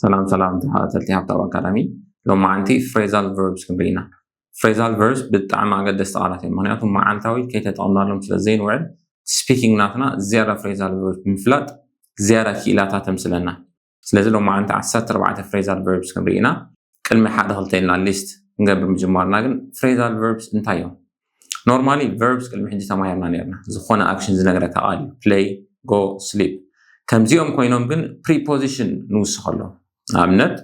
ሰላም ሰላም ተኸታተልቲ ሃብታው ኣካዳሚ። ሎማዓንቲ phrasal verbs ክንርኢ ኢና። Phrasal verbs ብጣዕሚ ኣገደስቲ ቃላት እዮም፣ ምክንያቱ መዓልታዊ ከይተጠቐምናሎም ስለ ዘይንውዕል speaking ናትና ዝያዳ phrasal verbs ብምፍላጥ ዝያዳ ክኢላታት ተምስለና። ስለዚ ሎማዓንቲ ዓሰርተ ኣርባዕተ phrasal verbs ክንርኢ ኢና። ቅድሚ ሓደ ክልተ ኢልና list ክንገብር ምጅማርና ግን phrasal verbs እንታይ እዮም? Normally verbs ቅድሚ ሕጂ ተማሂርና ነርና። ዝኾነ action ዝነግረካ ቃል እዩ። Play, go, sleep። ከምዚኦም ኮይኖም ግን preposition ንውስኸሎም። ንኣብነት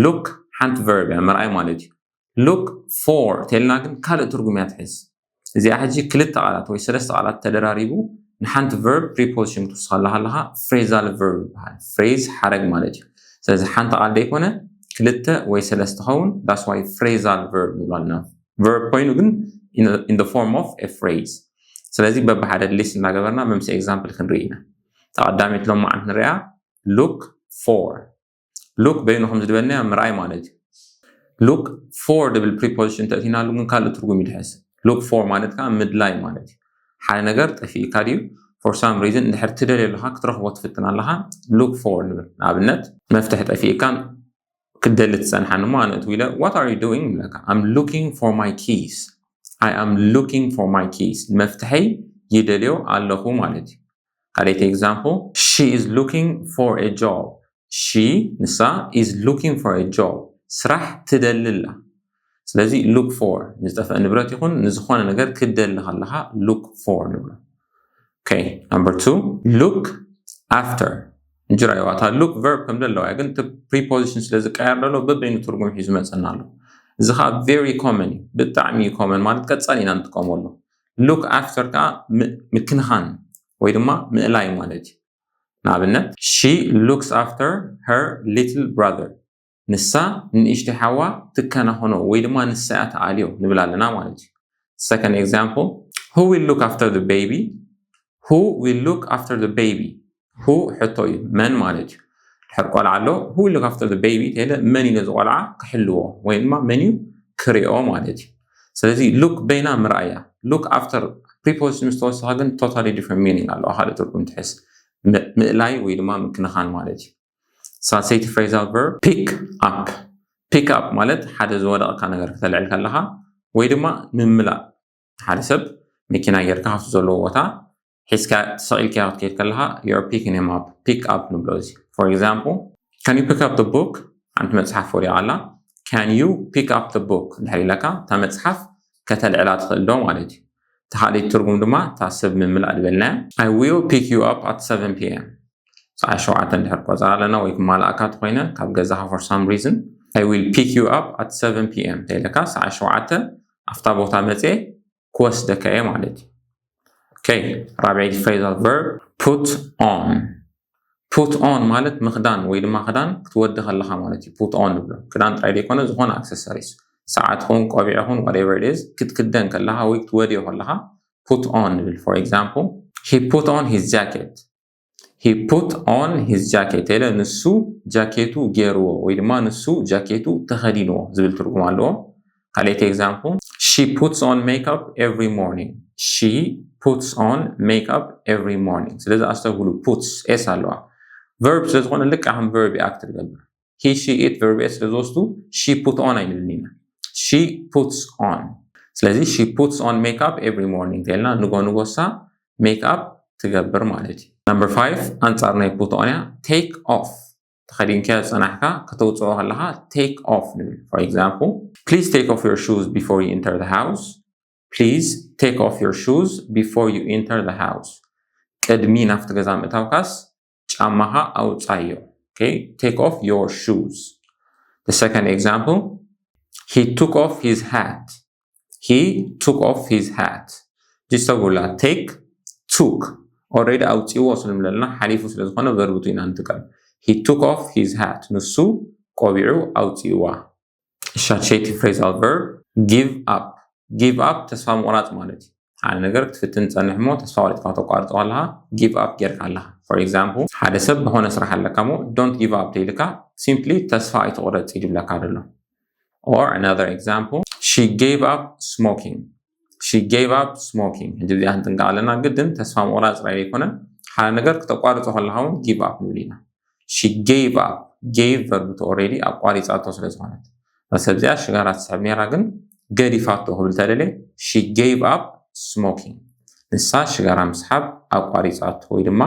look ሓንቲ verb እያ፣ ምርኣይ ማለት እዩ። Look for ተልና ግን ካልእ ትርጉም እያ ትሕዝ። እዚኣ ሕጂ ክልተ ቃላት ወይ ሰለስተ ቃላት ተደራሪቡ ንሓንቲ verb preposition ክትውስኸላ ከለኻ phrasal verb ይበሃል። Phrase ሓረግ ማለት እዩ። ስለዚ ሓንቲ ቃል ዘይኮነ ክልተ ወይ ሰለስተ ኸውን፣ that's why phrasal verb ንብሎ ኣለና። Verb ኮይኑ ግን in the form of a phrase። ስለዚ በብሓደ list እናገበርና መምስ example ክንርኢ ኢና። ተቐዳሚት ሎማዓንቲ ንሪኣ look for። Look በይኑ ከም ዝድበልና ምርኣይ ማለት እዩ። Look for ድብል preposition ተእቲናሉ ግን ካልእ ትርጉም ይድሕዝ። Look for ማለት ከዓ ምድላይ ማለት እዩ። ሓደ ነገር ጠፊእካ ድዩ? For some reason እንድሕር ትደልዮ ኣለኻ፣ ክትረኽቦ ትፍትን ኣለኻ፣ look for ንብል። ንኣብነት መፍትሒ ጠፊእካን ክደሊ ትጸንሓን እሞ ኣነ እትው ኢለ what are you doing ይብለካ። I'm looking for my keys። I am looking for my keys። መፍትሐይ ይደልዮ ኣለኹ ማለት እዩ። ካልኣይቲ example she is looking for a job። She ንሳ is looking for a job። ስራሕ ትደሊ ኣላ። ስለዚ look for ንዝጠፍአ ንብረት ይኹን ንዝኾነ ነገር ክትደሊ ከለኻ look for ንብሎ። Okay, number two, look after። እንጅራ ይዋታ look verb ከም ዘለዋ ግን preposition ስለ ዝቀየር ዘሎ በበይኑ ትርጉም ሒዙ መፀና ኣሎ። እዚ ከዓ very common እዩ፣ ብጣዕሚ common ማለት ቀፃሊ ኢና ንጥቀመሉ። Look after ከዓ ምክንኻን ወይ ድማ ምእላይ ማለት እዩ። ንኣብነት she looks after her little brother። ንሳ ንእሽተይ ሓዋ ትከናኸኖ ወይ ድማ ንሳ እያ ትኣልዮ ንብል ኣለና ማለት እዩ። Second example, who will look after the baby? Who will look after the baby? Who ሕቶ እዩ፣ መን ማለት እዩ። ድሕር ቆልዓ ኣሎ፣ who will look after the baby ተለ መን እዩ ነዚ ቆልዓ ክሕልዎ ወይ ድማ መን እዩ ክሪኦ ማለት እዩ። ስለዚ look በይና ምርኣያ፣ look after preposition ምስ ተወሰኸ ግን totally different meaning ኣለዋ፣ ካልእ ትርጉም ትሕዝ። ምእላይ ወይ ድማ ምክንኻን ማለት እዩ። ሳልሰይቲ phrasal verb pick up። Pick up ማለት ሓደ ዝወደቐካ ነገር ክተልዕል ከለኻ ወይ ድማ ምምላእ። ሓደ ሰብ መኪና ጌርካ ካብቲ ዘለዎ ቦታ ሒዝካ ተሰቒልካዮ ክትከይድ ከለኻ you're picking him up። Pick up ንብሎ እዚ። For example, can you pick up the book? ሓንቲ መጽሓፍ ወዲቓ ኣላ። Can you pick up the book? እንድሕር ኢለካ እታ መጽሓፍ ከተልዕላ ትኽእል ዶ ማለት እዩ። እቲ ካልኣይቲ ትርጉም ድማ እታ ሰብ ምምላእ ዝበልናያ። I will pick you up at seven p.m. ሰዓት ሸውዓተ እንድሕር ቆጸራ ኣለና ወይ ክማልኣካ ተኾይነ ካብ ገዛኻ for some reason I will pick you up at seven p.m. ተይለካ ሰዓት ሸውዓተ ኣብታ ቦታ መጽየ ክወስደካ እየ ማለት እዩ። Okay, ራብዐይቲ phrasal verb put on። Put on ማለት ምኽዳን ወይ ድማ ክዳን ክትወዲ ከለኻ ማለት እዩ። Put on ንብሎ ክዳን ጥራይ ዘይኮነ ዝኾነ accessories፣ ሰዓት ኹን ቆቢዕ ኹን whatever it is ክትክደን ከለኻ ወይ ክትወድዮ ከለኻ put on ንብል። For example, he put on his jacket። He put on his jacket ኢለ ንሱ ጃኬቱ ገይርዎ ወይ ድማ ንሱ ጃኬቱ ተኸዲንዎ ዝብል ትርጉም ኣለዎ። ካልኣይቲ example, she puts on makeup every morning። She puts on makeup every morning። ስለዚ ኣስተብህሉ፣ puts s ኣለዋ። Verb ስለ ዝኾነ ልክዕ ከም verb act ትገብር። He, she, it verb s ስለ ዝወስዱ she put on ኣይንብልን ኢና። She puts on። ስለዚ she puts on makeup every morning ተልና ንጎ ንጎሳ make up ትገብር ማለት እዩ። Number five ኣንጻር ናይ put on እያ። Take off። ተኸዲንካዮ ዝጸናሕካ ከተውጽኦ ከለኻ take off ንብል። For example, please take off your shoes before you enter the house። Please take off your shoes before you enter the house። ቅድሚ ናብቲ ገዛ ምእታውካስ ጫማኻ ኣውጻዮ። Okay, take off your shoes። The second example, he took off his hat። He took off his hat። ጅስተጉላ take, took already ኣውጺዎ ስለ ንብለልና ሓሊፉ ስለ ዝኾነ verb two ኢና ንጥቀም። He took off his hat። ንሱ ቆቢዑ ኣውጺዋ። ሻሸይቲ phrasal verb give up። Give up ተስፋ ምቑራጽ ማለት እዩ። ሓደ ነገር ክትፍትን ጸንሕ እሞ ተስፋ ቆሪጽካ ተቋርጾ ከለኻ give up ጌርካ ኣለኻ። For example ሓደ ሰብ ዝኾነ ስራሕ ኣለካ እሞ don't give up ተይልካ simply ተስፋ ኣይትቑረጽ እዩ ዝብለካ ዘሎ። Or another example, she gave up smoking። She gave up smoking። ሕጂ እዚኣ ክንጥንቀቕ ኣለና። ግድን ተስፋ ምቑራጽ ጥራይ ዘይኮነ ሓደ ነገር ክተቋርጾ ከለኻ እውን give up ንብል ኢና። She gave up gave verb to already ኣቋሪፃቶ ስለ ዝኾነት፣ እዛ ሰብ እዚኣ ሽጋራ ትስሕብ ነይራ፣ ግን ገዲፋቶ ክብል ተደልየ she gave up smoking፣ ንሳ ሽጋራ ምስሓብ ኣቋሪፃቶ ወይ ድማ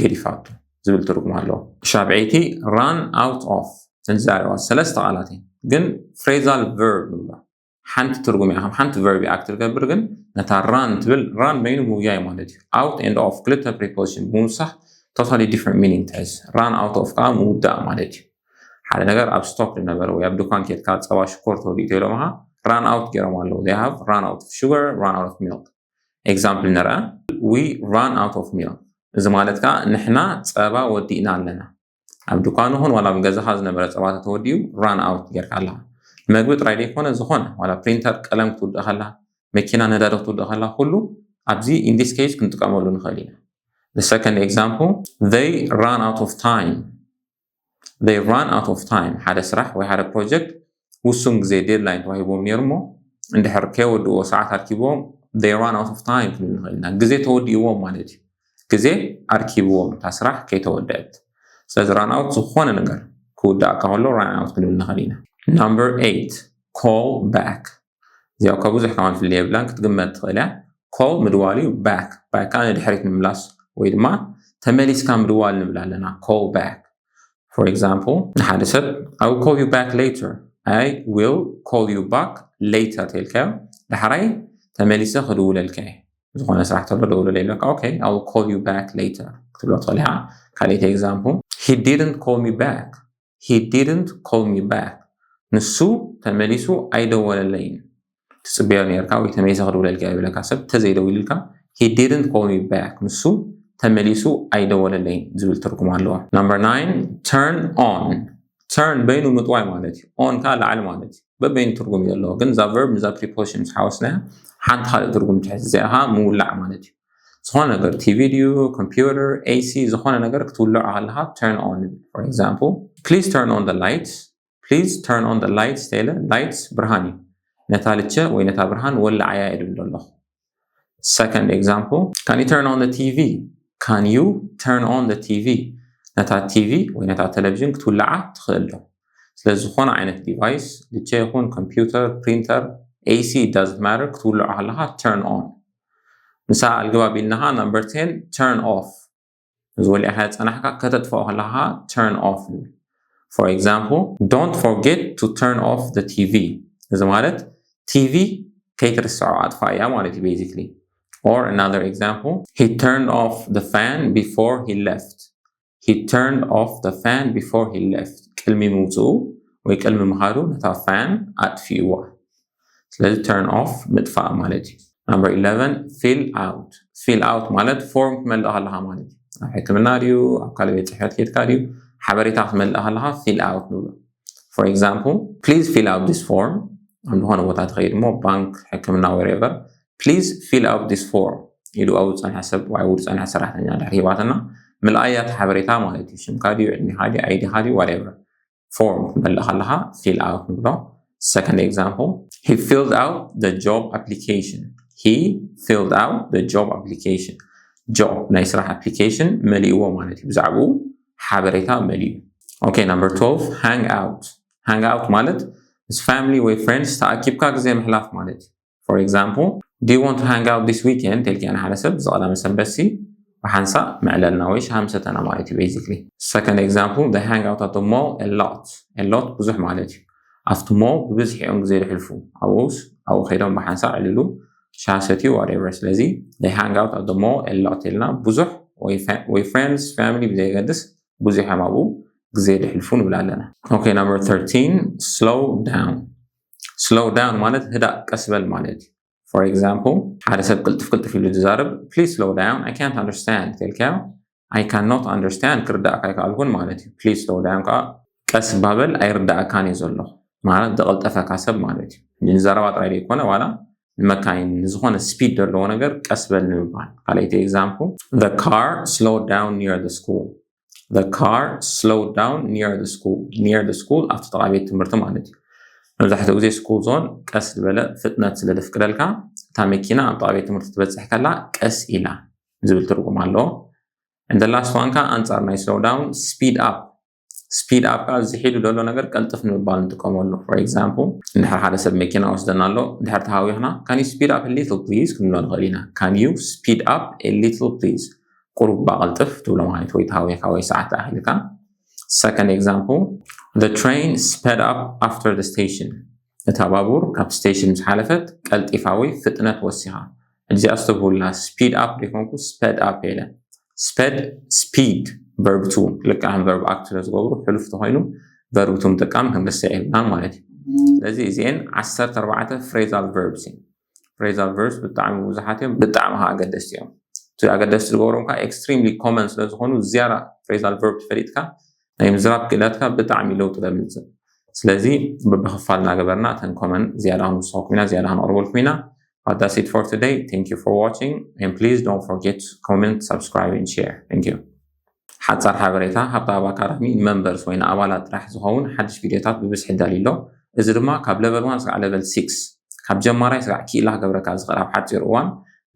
ገዲፋቶ ዝብል ትርጉም ኣለዎ። ሻብዐይቲ run out of፣ እተን ዝዛረባ ሰለስተ ቃላት እየን፣ ግን phrasal verb ንብላ። ሓንቲ ትርጉም እያ፣ ከም ሓንቲ verb እያ act ትገብር፣ ግን ነታ run ትብል፣ run በይኑ ምጉያይ ማለት እዩ። Out and of ክልተ preposition ብምውሳኽ totally different meaning ትሕዝ። Run out of ከዓ ምውዳእ ማለት እዩ። ሓደ ነገር ኣብ ስቶክ ዝነበረ ወይ ኣብ ድኳን ኬድካ ጸባ ሽኮር ተወዲኡ ኢሎምኻ run out ገይሮም ኣለዉ። They have run out of sugar, run out of milk። Example ንርኣ። We run out of milk። እዚ ማለት ከዓ ንሕና ጸባ ወዲእና ኣለና። ኣብ ድኳን ይኹን ዋላ ኣብ ገዛኻ ዝነበረ ጸባ ተተወዲኡ run out ጌርካ ኣለኻ። መግቢ ጥራይ ዘይኮነ ዝኾነ ዋላ ፕሪንተር ቀለም ክትውድእ ከላ፣ መኪና ነዳዲ ክትውድእ ከላ፣ ኩሉ ኣብዚ in this case ክንጥቀመሉ ንኽእል ኢና። The second example, they run out of time። They run out of time። ሓደ ስራሕ ወይ ሓደ ፕሮጀክት ውሱን ግዜ ዴድላይን ተዋሂቦም ነይሩ እሞ እንድሕር ከይወድዎ ሰዓት ኣርኪብዎም they run out of time ክንብል ንኽእል ኢና። ግዜ ተወዲእዎም ማለት እዩ። ግዜ ኣርኪብዎም እታ ስራሕ ከይተወደአት። ስለዚ run out ዝኾነ ነገር ክውዳእካ ከሎ run out ክንብል ንኽእል ኢና። Number eight, call back። እዚኣ እኳ ብዙሕ ከማን ፍልልይ የብላን፣ ክትግመት ትኽእል እያ። Call ምድዋል እዩ። Back፣ back ከዓ ንድሕሪት ምምላስ ወይ ድማ ተመሊስካ ምድዋል ንብል ኣለና። Call back። For example፣ ንሓደ ሰብ I will call you back later፣ I will call you back later ተልካዮ፣ ዳሕራይ ተመሊሰ ክድውለልካ እየ። ዝኾነ ስራሕ ተሎ ደውለለይ ይብለካ፣ okay, I will call you back later ክትብሎ ትኽእል ኢኻ። ካልኣይቲ example, he didn't call me back። He didn't call me back። ንሱ ተመሊሱ ኣይደወለለይን። ትጽበዮ ነርካ ወይ ተመሊሰ ክድውለልካ ይብለካ ሰብ ተዘይደዊልካ፣ he didn't call me back፣ ንሱ ተመሊሱ ኣይደወለለይን ዝብል ትርጉም ኣለዎ። Number nine, turn on። Turn በይኑ ምጥዋይ ማለት እዩ። On ከዓ ላዕሊ ማለት እዩ። በበይኑ ትርጉም እዩ ዘለዎ፣ ግን እዛ verb ንዛ preposition ምስ ሓወስናያ ሓንቲ ካልእ ትርጉም ትሕዝ። እዚኣ ከዓ ምውላዕ ማለት እዩ። ዝኾነ ነገር ቲቪ ድዩ፣ ኮምፒውተር፣ ኤሲ፣ ዝኾነ ነገር ክትውልዖ ከለኻ turn on። For example, please turn on the lights። Please turn on the lights ተለ፣ lights ብርሃን እዩ። ነታ ልቸ ወይ ነታ ብርሃን ወልዓያ እየ ዝብል ዘለኹ። Second example, can you turn on the ቲቪ? Can you turn on the ቲቪ? ነታ ቲቪ ወይ ነታ ቴሌቪዥን ክትውልዓ ትኽእል ዶ? ስለዚ ዝኾነ ዓይነት ዲቫይስ፣ ልቸ ይኹን ኮምፒውተር፣ ፕሪንተር፣ ኤሲ፣ it doesn't matter፣ ክትውልዖ ከለኻ turn on። ንሳ ኣልግባብ ኢልናኻ። Number ten, turn off። እዚ ወሊዕካ ጸናሕካ ከተጥፍኦ ከለኻ turn off ንብል። For example, don't forget to turn off the ቲቪ። እዚ ማለት ቲቪ ከይትርስዖ ኣጥፋእያ ማለት እዩ basically። Or another example, he turned off the fan before he left። He turned off the fan before he left። ቅድሚ ምውጽኡ ወይ ቅድሚ ምኻዱ ነታ ፋን ኣጥፊእዋ። ስለዚ turn off ምጥፋእ ማለት እዩ። Number eleven, fill out። Fill out ማለት ፎርም ክትመልእ ከለኻ ማለት እዩ። ኣብ ሕክምና ድዩ፣ ኣብ ካልእ ቤት ጽሕፈት ኬድካ ድዩ፣ ሓበሬታ ክትመልእ ከለኻ fill out ንብሎ። For example, please fill out this form። ኣብ ዝኾነ ቦታ ትኸይድ እሞ ባንክ፣ ሕክምና፣ wherever፣ please fill out this form ኢሉ ኣብኡ ዝጸንሐ ሰብ ወይ ኣብኡ ዝጸንሐ ሰራሕተኛ ድሕሪ ሂባትና ምልኣያ እቲ ሓበሬታ ማለት እዩ። ሽምካ ድዩ፣ ዕድሜኻ ድዩ፣ ኣይዲኻ ድዩ፣ whatever። ፎርም ክትመልእ ከለኻ fill out ንብሎ። Second example, he filled out the job application። He filled out the job application። ጆብ ናይ ስራሕ ኣፕሊኬሽን መሊእዎ ማለት እዩ። ብዛዕባኡ ሓበሬታ መሊኡ። Okay, number twelve, hang out። Hang out ማለት ምስ family ወይ friends ተኣኪብካ ግዜ ምሕላፍ ማለት እዩ። For example, do you want to hang out this weekend? ተልክያ ንሓደ ሰብ፣ እዚ ቀዳመ ሰንበት ሲ ብሓንሳእ ምዕለልና ወይ ሻሂ ምሰተና ማለት እዩ basically። Second example, they hang out at the mall a lot። A lot ብዙሕ ማለት እዩ። ኣብቲ ሞል ብብዝሒ እዮም ግዜ ዝሕልፉ። ኣብኡስ ኣብኡ ከይዶም ብሓንሳእ ዕልሉ፣ ሻሂ ሰትዩ፣ whatever። ስለዚ they hang out at the mall a lot ኢልና ብዙሕ ወይ fa-፣ ወይ friends፣ family ብዘየገድስ ብዙሕ እዮም ኣብኡ ግዜ ዝሕልፉ ንብል ኣለና። Okay, number thirteen, slow down። Slow down ማለት ህዳእ፣ ቀስ በል ማለት እዩ። For example፣ ሓደ ሰብ ቅልጥፍ ቅልጥፍ ኢሉ ዝዛረብ፣ please slow down, I can't understand ተልካዮ፣ I cannot understand ክርዳእካ ኣይከኣልኩን ማለት እዩ። Please slow down ከዓ ቀስ ባበል፣ ኣይርዳእካን እየ ዘለኹ ማለት ዝቐልጠፈካ ሰብ ማለት እዩ። ንዘረባ ጥራይ ዘይኮነ ዋላ ንመካይን ንዝኾነ ስፒድ ዘለዎ ነገር ቀስ በል ንምባል። ካልኣይቲ example, the car slowed down near the school። The car slowed down near the school። Near the school ኣብቲ ጥቓ ቤት ትምህርቲ ማለት እዩ። መብዛሕትኡ ግዜ ስኩል ዞን ቀስ ዝበለ ፍጥነት ስለ ዘፍቅደልካ እታ መኪና ኣብ ጥቓ ቤት ትምህርቲ ትበጽሕ ከላ ቀስ ኢላ ዝብል ትርጉም ኣለዎ። And the last one ከኣ ኣንጻር ናይ slow down፣ speed up። Speed up ከዓ ዝሒዱ ዘሎ ነገር ቀልጥፍ ንምባል ንጥቀመሉ። For example፣ እንድሕር ሓደ ሰብ መኪና ወስደና ኣሎ፣ እንድሕር ተሃዊኽና፣ can you speed up a little please? ክንብሎ ንኽእል ኢና። Can you speed up a little please? ቁሩብ ባቐልጥፍ ትብሎ ማለት ወይ ተሃዊኻ ወይ ሰዓት ኣኺልካ። Second example, the train sped up after the station. እታ ባቡር ካብ ስቴሽን ምስ ሓለፈት ቀልጢፋ ወይ ፍጥነት ወሲኻ። እዚኣ ኣስተብሁላ፣ speed up ደይኮንኩ sped up ኢለ። Sped፣ speed፣ verb to ልክዕ ከም verb act ስለ ዝገብሩ ሕሉፍ ተኮይኑ verb to ምጥቃም ክንርስዕ የብልናን ማለት እዩ። ስለዚ እዚአን ዓሰርተ ኣርባዕተ phrasal verbs እየን። Phrasal verbs ብጣዕሚ ብዙሓት እዮም፣ ብጣዕሚ ከዓ ኣገደስቲ እዮም። እቲ ኣገደስቲ ዝገብሮም ከዓ extremely common ስለ ዝኾኑ ዝያዳ phrasal verb ተፈሊጥካ ናይ ምዝራብ ክእለትካ ብጣዕሚ ለውጢ ለምፅእ። ስለዚ ብብክፋል እናገበርና እተን common ዝያዳ ክንውስኸኩም ኢና፣ ዝያዳ ክነቕርበልኩም ኢና። But that's it for today. Thank you for watching and please don't forget to comment, subscribe and share. Thank you. ሓጻር ሓበሬታ፣ ሃብተኣብ ኣካዳሚ ንመምበርስ ወይ ንኣባላት ጥራሕ ዝኸውን ሓድሽ ቪድዮታት ብብዝሒ ኣዳልዩ ኣሎ። እዚ ድማ ካብ level one ስጋዕ level six፣ ካብ ጀማራይ ስጋዕ ክኢላ ክገብረካ ዝኽእል ኣብ ሓጺር እዋን።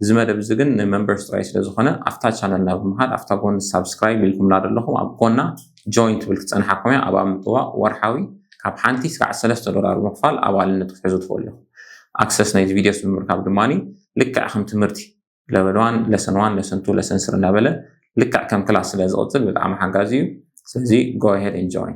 እዚ መደብ እዚ ግን ንመምበርስ ጥራይ ስለ ዝኾነ ኣብታ ቻነልና ብምኻድ ኣብታ ጎኒ ሳብስክራይብ ኢልኩምላ ዘለኹም ኣብ ጎና join ትብል ክትጸንሓኩም እያ። ኣብኣ ምጥዋቕ ወርሓዊ ካብ ሓንቲ ስጋዕ ሰለስተ ዶላር ብምኽፋል ኣባልነት ክትሕዙ ትኽእሉ ኢኹም። ኣክሰስ ናይዚ ቪድዮስ ብምርካብ ድማ ልክዕ ከም ትምህርቲ level one፣ lesson one፣ lesson two፣ lesson three እናበለ ልክዕ ከም ክላስ ስለ ዝቕጽል ብጣዕሚ ሓጋዚ እዩ። ስለዚ go ahead and join።